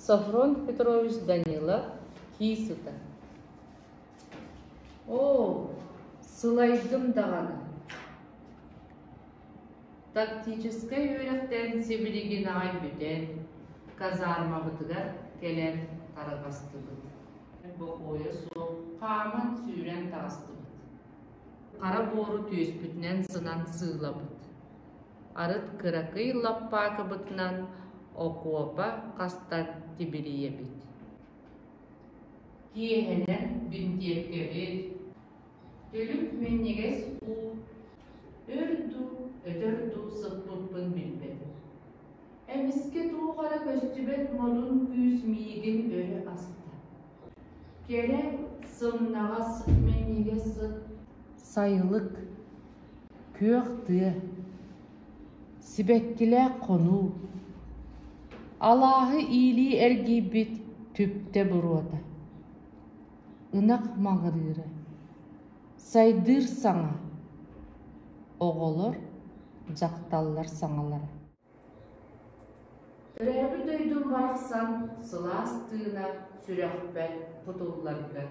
Софрон Петрович Данилов кии сытар. Оо, сылайдым даҕаны. Тактическай үөрэхтэн сибилигин аҕай бүтэн, казармабытыгар кэлэн тарҕастыбыт. Бокуойа суох хааман сүүрэн таҕыстыбыт. Хара буору түөспүтүнэн сынан сыылабыт. Арыт кыракый лаппаакыбытынан окуопа хастан тибирийэбит. Киэһэнэн бинтиэпкэбит, түлүк минньигэс уу, өр дуу, өтөр дуу сыппыппын билбэтим. Эмискэ туох эрэ көстүбэт модун күүс миигин өрө аста. Кэрэ, сымнаҕас минньигэс сыт, сайылык, күөх тыа, сибэккилээх хонуу, алааһы иилии эргийбит түптэ буруота, ынах маҕырыыра, сайдыыр саҥа, оҕолор, дьахталлар саҥалара. Төрөөбүт дойдум барахсан сылаас тыына сүрэхпэр кутулларга.